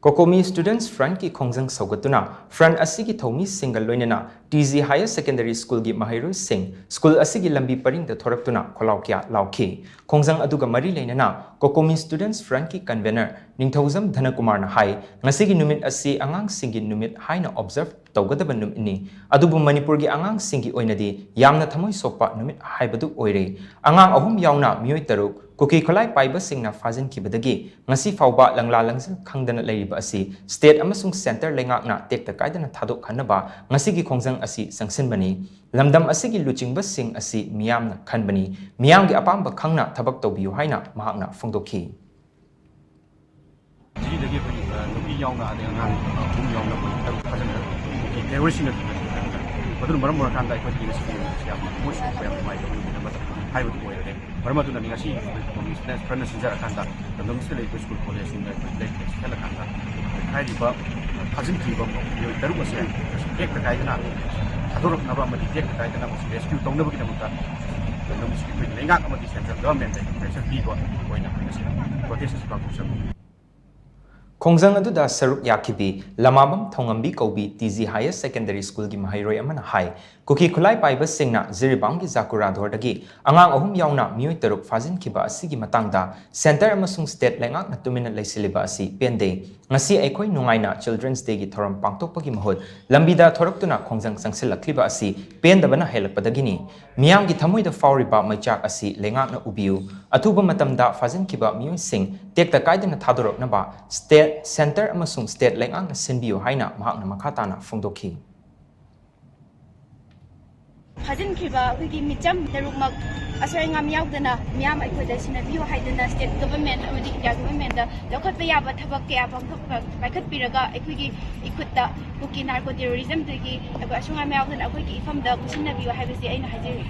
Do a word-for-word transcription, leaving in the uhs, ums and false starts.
COCOMI Students Frontꯀꯤ ꯈꯣꯡꯖꯪ ꯁꯧꯒꯠꯇꯨꯅ front ꯑꯁꯤꯒꯤ ꯊꯧꯃꯤꯁꯤꯡꯒ ꯂꯣꯏꯅꯅ TG Higher Secondary Schoolꯒꯤ ꯃꯍꯩꯔꯣꯏꯁꯤꯡ school ꯑꯁꯤꯒꯤ ꯂꯝꯕꯤ ꯄꯔꯤꯡꯗ ꯊꯣꯔꯛꯇꯨꯅ ꯈꯣꯜꯂꯥꯎ ꯀꯌꯥ ꯂꯥꯎꯈꯤ꯫ ꯈꯣꯡꯖꯪ ꯑꯗꯨꯒ ꯃꯔꯤ ꯂꯩꯅꯅ COCOMI Students Frontꯀꯤ convener ꯅꯤꯡꯊꯧꯖꯝ ꯙꯅꯀꯨꯃꯥꯔꯅ ꯍꯥꯏ, ꯉꯁꯤꯒꯤ ꯅꯨꯃꯤꯠ ꯑꯁꯤ ꯑꯉꯥꯡꯁꯤꯡꯒꯤ ꯅꯨꯃꯤꯠ ꯍꯥꯏꯅ observe ꯇꯧꯒꯗꯕ ꯅꯨꯃꯤꯠꯅꯤ꯫ ꯑꯗꯨꯕꯨ ꯃꯅꯤꯄꯨꯔꯒꯤ ꯑꯉꯥꯡꯁꯤꯡꯒꯤ ꯑꯣꯏꯅꯗꯤ ꯌꯥꯝꯅ ꯊꯃꯣꯏ ꯁꯣꯛꯄ ꯅꯨꯃꯤꯠ ꯍꯥꯏꯕꯗꯨ ꯑꯣꯏꯔꯦ꯫ ꯑꯉꯥꯡ ꯑꯍꯨꯝ ꯌꯥꯎꯅ ꯃꯤꯑꯣꯏ ꯇꯔꯨꯛ ꯀꯨꯀꯤ ꯈꯨꯠꯂꯥꯏ ꯄꯥꯏꯕꯁꯤꯡꯅ ꯐꯥꯖꯤꯟꯈꯤꯕꯗꯒꯤ ꯉꯁꯤ ꯐꯥꯎꯕ ꯂꯪꯂꯥ ꯂꯪꯖꯤꯜ ꯈꯪꯗꯅ ꯂꯩꯔꯤꯕ ꯑꯁꯤ state ꯑꯃꯁꯨꯡ centre ꯂꯩꯉꯥꯛꯅ ꯇꯦꯛꯇ ꯀꯥꯏꯗꯅ ꯊꯥꯗꯣꯛꯍꯟꯅꯕ ꯉꯁꯤꯒꯤ ꯈꯣꯡꯖꯪ ꯑꯁꯤ ꯆꯪꯁꯤꯟꯕꯅꯤ꯫ ꯂꯝꯗꯝ ꯑꯁꯤꯒꯤ ꯂꯨꯆꯤꯡꯕꯁꯤꯡ ꯑꯁꯤ ꯃꯤꯌꯥꯝꯅ ꯈꯟꯕꯅꯤ꯫ ꯃꯤꯌꯥꯝꯒꯤ ꯑꯄꯥꯝꯕ ꯈꯪꯅ ꯊꯕꯛ ꯇꯧꯕꯤꯌꯨ ꯍꯥꯏꯅ ꯃꯍꯥꯛꯅ ꯐꯣꯡꯗꯣꯛꯈꯤ꯫ ꯁꯤꯗꯒꯤ ꯑꯩꯈꯣꯏ, ꯑ, ꯅꯨꯄꯤ ꯌꯥꯎꯅ, ꯑꯗꯩ ꯑꯉꯥꯡ, ꯑ, ꯑꯍꯨꯝ ꯌꯥꯎꯅ ꯑꯩꯈꯣꯏ ꯇꯔꯨꯛ ꯐꯥꯖꯤꯟꯈ꯭ꯔꯦ꯫ ꯀꯨꯀꯤ terroristꯁꯤꯡꯅ ꯊꯝꯖꯤꯟꯈꯤꯕ ꯍꯥꯏꯇꯥꯔꯦ꯫ ꯃꯗꯨꯅ ꯃꯔꯝ ꯑꯣꯏꯔꯀꯥꯟꯗ ꯑꯩꯈꯣꯏꯒꯤ ꯉꯁꯤꯒꯤ ꯅꯨꯃꯤꯠꯁꯤ ꯌꯥꯝꯅ ꯊꯃꯣꯏ ꯁꯣꯛꯄ, ꯌꯥꯝ ꯅꯨꯡꯉꯥꯏꯇꯕ ꯅꯨꯃꯤꯠ ꯑꯃ ꯍꯥꯏꯕꯗꯨ ꯑꯣꯏꯔꯦ꯫ ꯃꯔꯝ ꯑꯗꯨꯅꯅꯤ ꯉꯁꯤ ꯑꯩꯈꯣꯏ ꯀꯣꯃꯤꯁꯅꯔ ꯈꯔꯅ ꯁꯤꯟꯖꯔꯀꯥꯟꯗ ꯂꯝꯗꯝꯁꯤꯗ ꯂꯩꯔꯤꯕ ꯁ꯭ꯀꯨꯜ ꯀꯣꯂꯦꯖꯁꯤꯡꯗ ꯑꯩꯈꯣꯏ ꯂꯩ ꯆꯠꯂꯀꯥꯟꯗ ꯍꯥꯏꯔꯤꯕ ꯐꯥꯖꯤꯟꯈꯤꯕ ꯃꯤꯑꯣꯏ ꯇꯔꯨꯛ ꯑꯁꯦ ꯇꯦꯛꯇ ꯀꯥꯏꯗꯅ ꯊꯥꯗꯣꯔꯛꯅꯕ ꯑꯃꯗꯤ ꯇꯦꯛꯇ ꯀꯥꯏꯗꯅ ꯃꯁꯤ rescue ꯇꯧꯅꯕꯒꯤꯗꯃꯛꯇ ꯂꯝꯗꯝꯁꯤꯒꯤ ꯑꯩꯈꯣꯏ ꯂꯩꯉꯥꯛ ꯑꯃꯗꯤ central governmentꯇ instruction ꯄꯤꯕ ꯑꯣꯏꯅ ꯉꯁꯤ protest ꯑꯁꯤ ꯄꯥꯡꯊꯣꯛꯆꯕꯅꯤ꯫ ꯈꯣꯡꯖꯪ ꯑꯗꯨꯗ ꯁꯔꯨꯛ ꯌꯥꯈꯤꯕꯤ ꯂꯃꯥꯕꯝ ꯊꯧꯉꯝꯕꯤ ꯀꯧꯕꯤ TG Higher Secondary Schoolꯒꯤ ꯃꯍꯩꯔꯣꯏ ꯑꯃꯅ ꯍꯥꯏ, ꯀꯨꯀꯤ ꯈꯨꯠꯂꯥꯏ ꯄꯥꯏꯕꯁꯤꯡꯅ ꯖꯤꯔꯤꯕꯥꯝꯒꯤ ꯖꯥꯀꯨꯔꯥꯗꯣꯔꯗꯒꯤ ꯑꯉꯥꯡ ꯑꯍꯨꯝ ꯌꯥꯎꯅ ꯃꯤꯑꯣꯏ ꯇꯔꯨꯛ ꯐꯥꯖꯤꯟꯈꯤꯕ ꯑꯁꯤꯒꯤ ꯃꯇꯥꯡꯗ centre ꯑꯃꯁꯨꯡ state ꯂꯩꯉꯥꯛꯅ ꯇꯨꯃꯤꯟꯅ ꯂꯩꯁꯤꯜꯂꯤꯕ ꯑꯁꯤ ꯄꯦꯟꯗꯦ꯫ ꯉꯁꯤ ꯑꯩꯈꯣꯏ ꯅꯨꯡꯉꯥꯏꯅ Children's Dayꯒꯤ ꯊꯧꯔꯝ ꯄꯥꯡꯊꯣꯛꯄꯒꯤ ꯃꯍꯨꯠ ꯂꯝꯕꯤꯗ ꯊꯣꯔꯛꯇꯨꯅ ꯈꯣꯡꯖꯪ ꯆꯪꯁꯤꯜꯂꯛꯂꯤꯕ ꯑꯁꯤ ꯄꯦꯟꯗꯕꯅ ꯍꯦꯜꯂꯛꯄꯗꯒꯤꯅꯤ꯫ ꯃꯤꯌꯥꯝꯒꯤ ꯊꯃꯣꯏꯗ ꯐꯥꯎꯔꯤꯕ ꯃꯩꯆꯥꯛ ꯑꯁꯤ ꯂꯩꯉꯥꯛꯅ ꯎꯕꯤꯌꯨ꯫ ꯑꯊꯨꯕ ꯃꯇꯝꯗ ꯐꯥꯖꯤꯟꯈꯤꯕ ꯃꯤꯑꯣꯏꯁꯤꯡ ꯇꯦꯛꯇ ꯀꯥꯏꯗꯅ ꯊꯥꯗꯣꯔꯛꯅꯕ state, centre ꯑꯃꯁꯨꯡ state ꯂꯩꯉꯥꯛꯅ ꯁꯤꯟꯕꯤꯌꯨ ꯍꯥꯏꯅ ꯃꯍꯥꯛꯅ ꯃꯈꯥ ꯇꯥꯅ ꯐꯣꯡꯗꯣꯛꯈꯤ꯫ ꯐꯥꯖꯤꯟꯈꯤꯕ ꯑꯩꯈꯣꯏꯒꯤ ꯃꯤꯆꯝ ꯇꯔꯨꯛꯃꯛ ꯑꯁꯣꯏ ꯑꯉꯥꯝ ꯌꯥꯎꯗꯅ ꯃꯤꯌꯥꯝ ꯑꯩꯈꯣꯏꯗ ꯁꯤꯟꯅꯕꯤꯌꯨ ꯍꯥꯏꯗꯨꯅ state government ꯑꯃꯗꯤ India governmentꯇ ꯂꯧꯈꯠꯄ ꯌꯥꯕ ꯊꯕꯛ ꯀꯌꯥ ꯄꯥꯡꯊꯣꯛ-, ꯄꯥꯏꯈꯠꯄꯤꯔꯒ ꯑꯩꯈꯣꯏꯒꯤ ꯏꯈꯨꯠꯇ ꯀꯨꯀꯤ narco terrorismꯗꯒꯤ ꯑꯩꯈꯣꯏ ꯑꯁꯣꯏ ꯑꯉꯥꯝ ꯌꯥꯎꯗꯅ ꯑꯩꯈꯣꯏꯒꯤ ꯏꯐꯝꯗ ꯈꯨꯠꯁꯤꯟꯅꯕꯤꯌꯨ ꯍꯥꯏꯕꯁꯤ ꯑꯩꯅ ꯍꯥꯏꯖꯔꯤ꯫